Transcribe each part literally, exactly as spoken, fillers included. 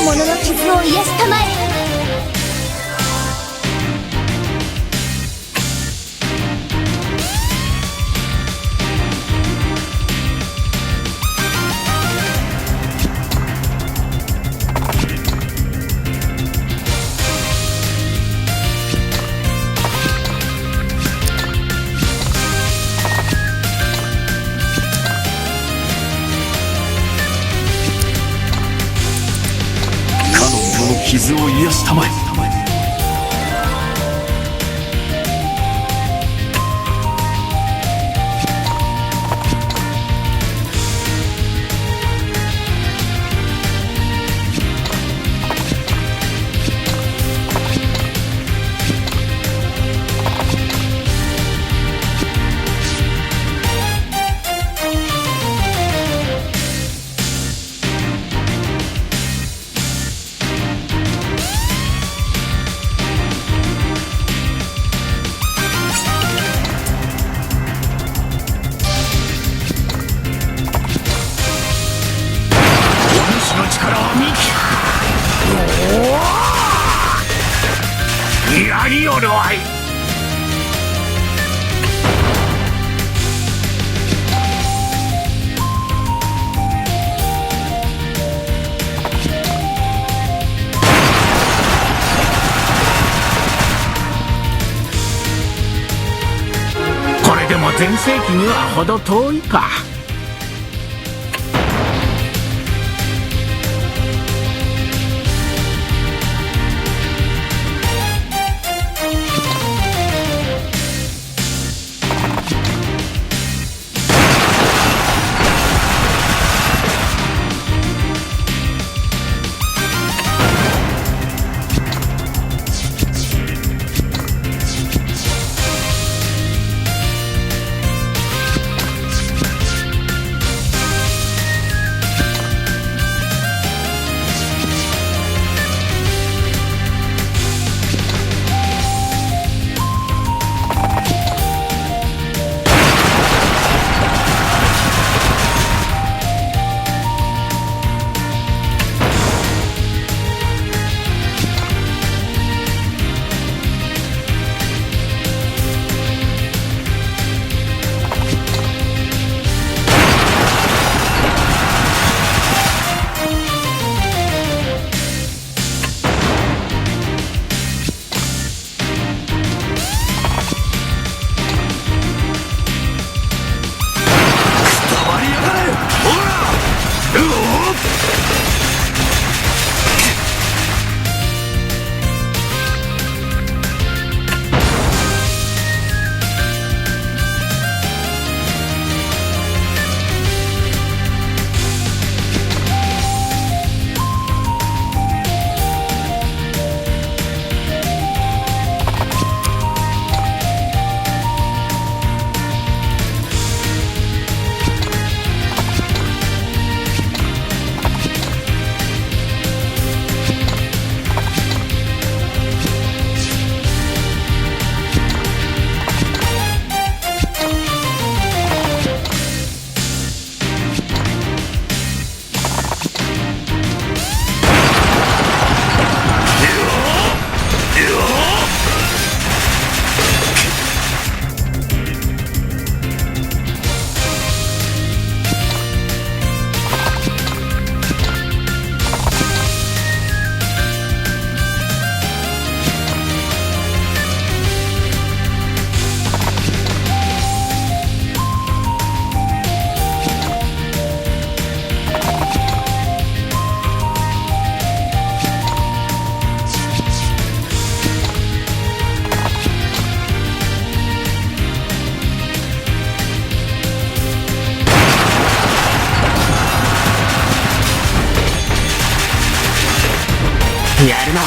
者の傷を癒したまえ。 かの者の傷を癒したまえ。 お主の力は見て、おお、やりおるわい。 これでも全盛期には程遠いか。 くたばりやがれ！ほら！うおっ！ やるな。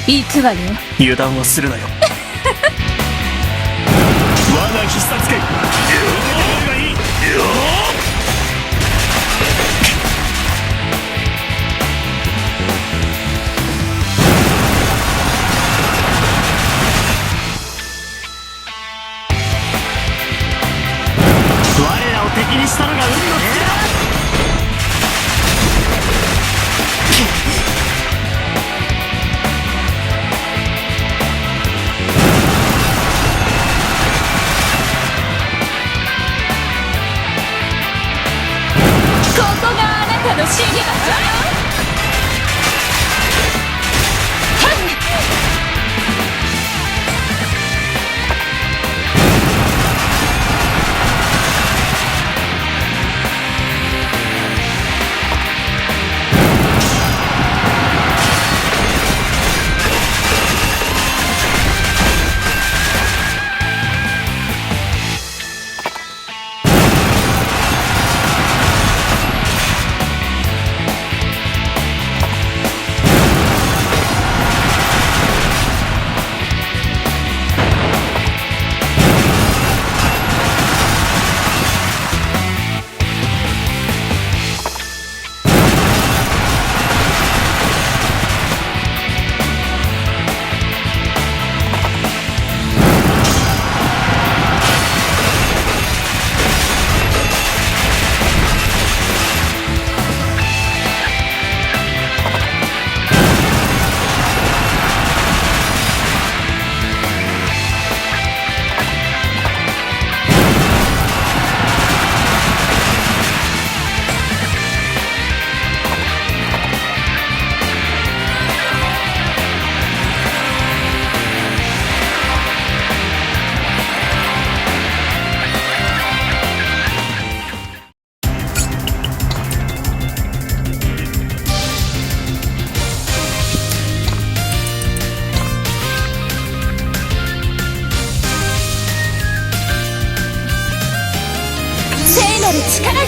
行くわよ。油断をするなよ。我が必殺拳。我らを敵にしたのが運の尽きだ。ここがあなたの真理だ。聖なる力よ。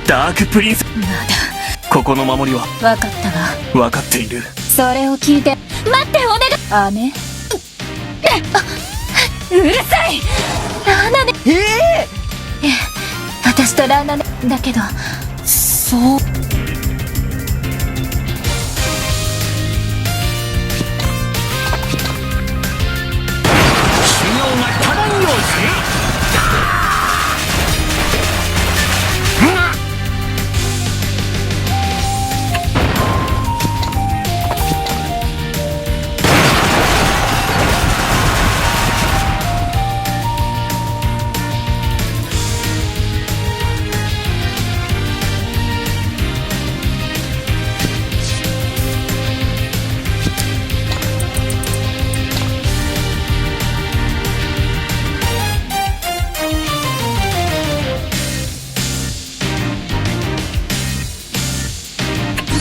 ダークプリンス。まだ。ここの守りは。わかったわ。わかっている。それを聞いて。待って、お願い。あ、ね。うるさい。ラーナね。ええ。ええ、私とラーナね。だけど、そう。修行が足らんようじゃな。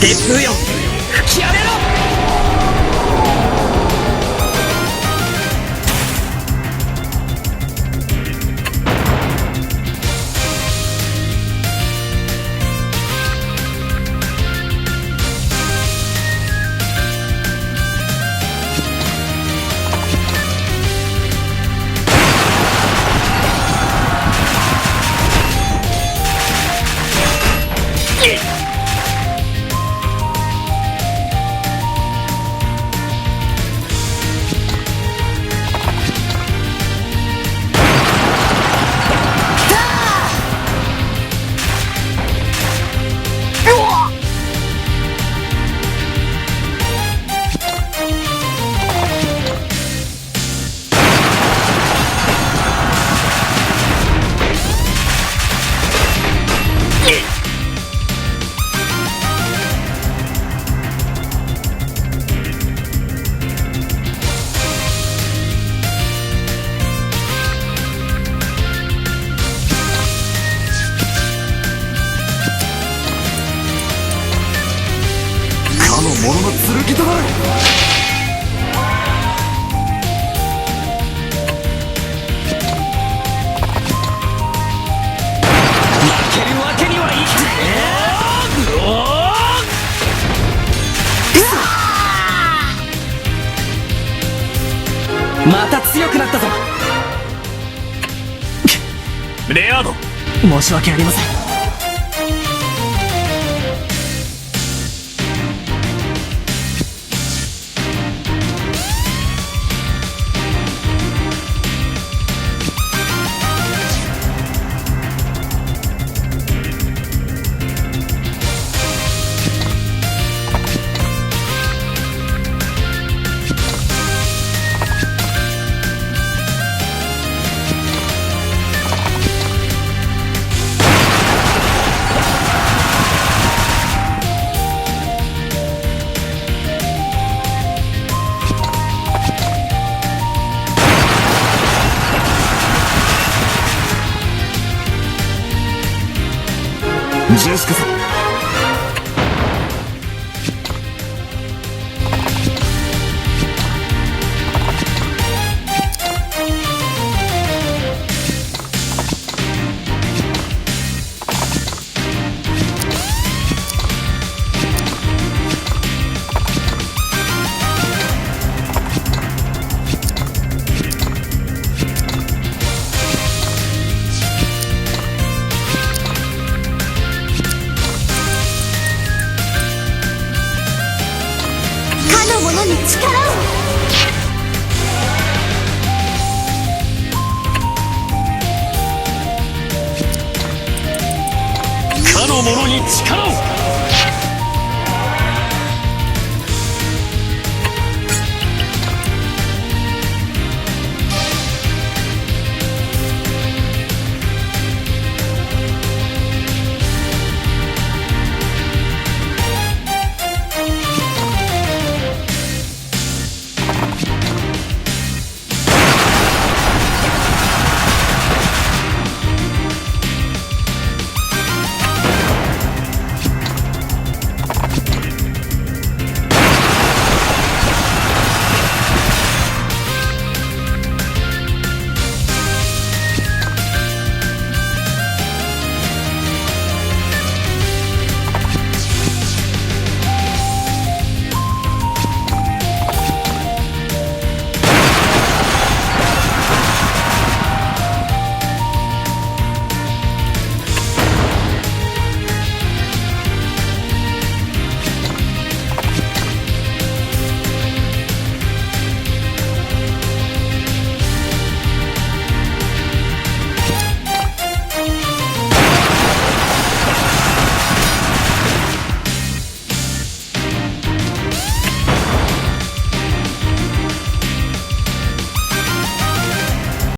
烈風よ、吹き荒れろ。負けるわけにはいかない。また強くなったぞ。レアード。申し訳ありません。ジェスカさん。かの者に力を。かの者に力を。